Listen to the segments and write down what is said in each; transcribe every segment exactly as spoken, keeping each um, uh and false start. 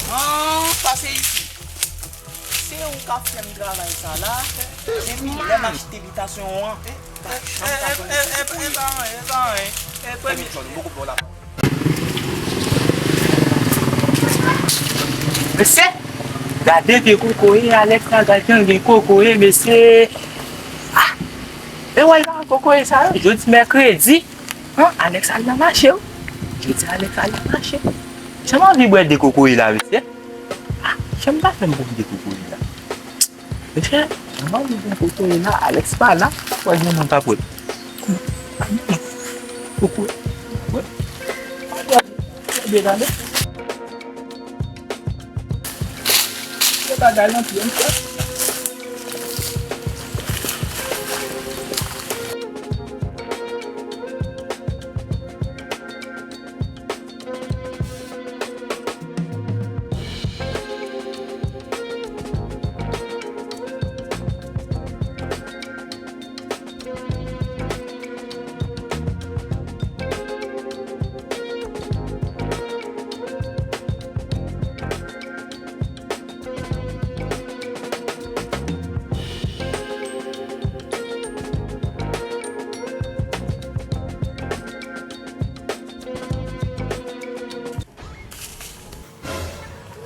An, pase isi. Se ou k ap fè m travay sa la. Epi lè m achte bitasyon an, ou pa janm ka konnen kote pou ye. Mesye, gade vye kokoye Alex la, gade jan gen kokoye, mesye. Ah! E wè l pa kokoye sa yo, jodi mèkredi. An, Alex al nan mache, wi. Jodi Alex al nan mache. Jan m anvi bwè de kokoye la, mesye. Ah, jan m ta fè m bwè de kokoye la. Mesye, jan m anvi bwè kokoye la, Alex pa la, pa kwè gen moun k ap wè. Kokoye. Wè. Gade, gade. Gen bagay nan pye m, frè.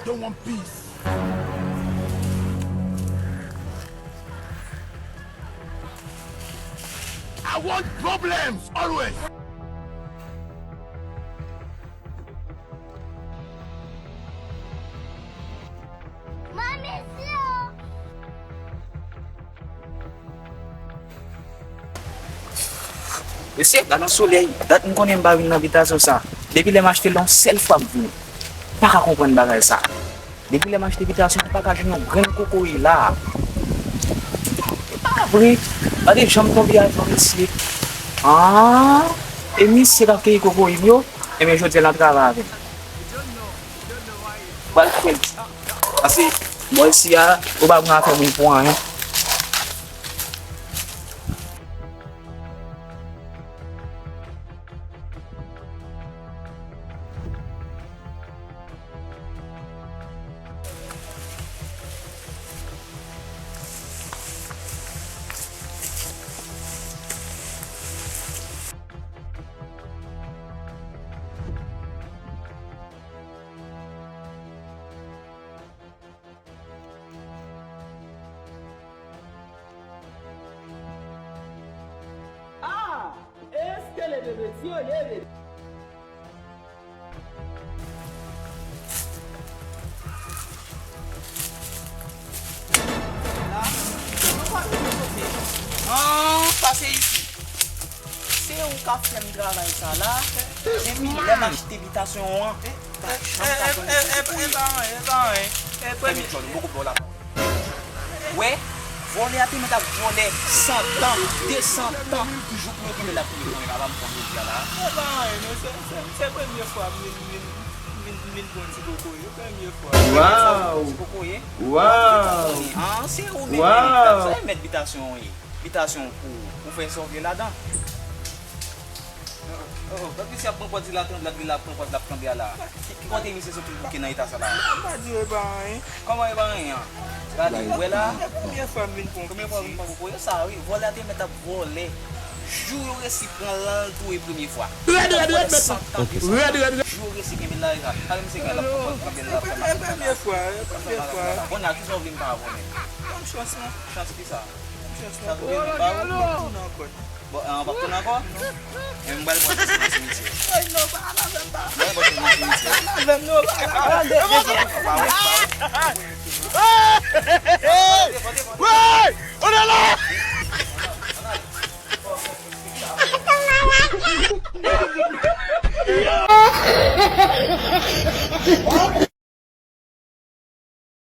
Don't want peace. I want problems always. Mesye, gad yon solèy. Dat m konnen m pa vin nan bitasyon sa. Depi lè m achte l yon sèl fwa m vini. M pa ka konprann bagay sa. Depi lè m achte bitasyon, m pa ka jwenn yon grenn kokoye la. E pa vre. Gade jan m tonbe avan misye. Ah, e misye k ap keyi kokoye m yo. Ebyen, jodi a l ap travay avè m. Pral fè l. Pase bò isi a, ou pa pran afè moun pou anyen. Ah! Èske le bebe ti yo ye bebe? An, pase isi. Se ou k ap fè m travay sa la. Epi lè m achte bitasyon an, ou pa janm ka konnen kote pou ye. Wè, vòlè a te mèt ap vòlè san tan, de san tan, jouk nou tonbe la pou nou konnen papa m pran jodi a la. Se pa anyen, non, se, se, se premye fwa m vin, vin, vin, vin pran ti kokoye, premye fwa. Premye fwa m pran ti kokoye. Waw! An, se ou menm, sa e mèt bitasyon an ye. Bitasyon pou ou fè sa w vle ladan. Oh, oh, papi, si ap pran pòz, l ap pran pòz, l ap pran pòz, l ap kanpe a la. Ki, ki kote misye soti bouke nan eta sa la? M pa di yo e pa anyen. Kòman e pa anyen an? Gade, ou wè la? Se premye fwa m vin pran. Premye fwa w vin pran kokoye sa, wi. Vòlè a te mèt ap vòlè. Jou yo resi pran l, l touye premye fwa. Rèd, rèd, rèd, mèt. Vòlè san tan de san tan. Rèd, rèd, rèd. Jou yo resi kenbe l la, e sa. Gade misye gen l ap pran pòz, kanpe l la, ap kanpe. Se premye fwa, se premye fwa. Bon, a kisa w vle m pa avè w menm? Ban m chans lan. Chans ki sa? Sa tou gen ba ou? Bon, an, w ap tounen ankò? Ebyen, m pral pote sa nan simityè. Ay, non, pa al avè m, pa al avè m, non, pa al avè m, non, pa al avè m. Hey! Hey! On est là!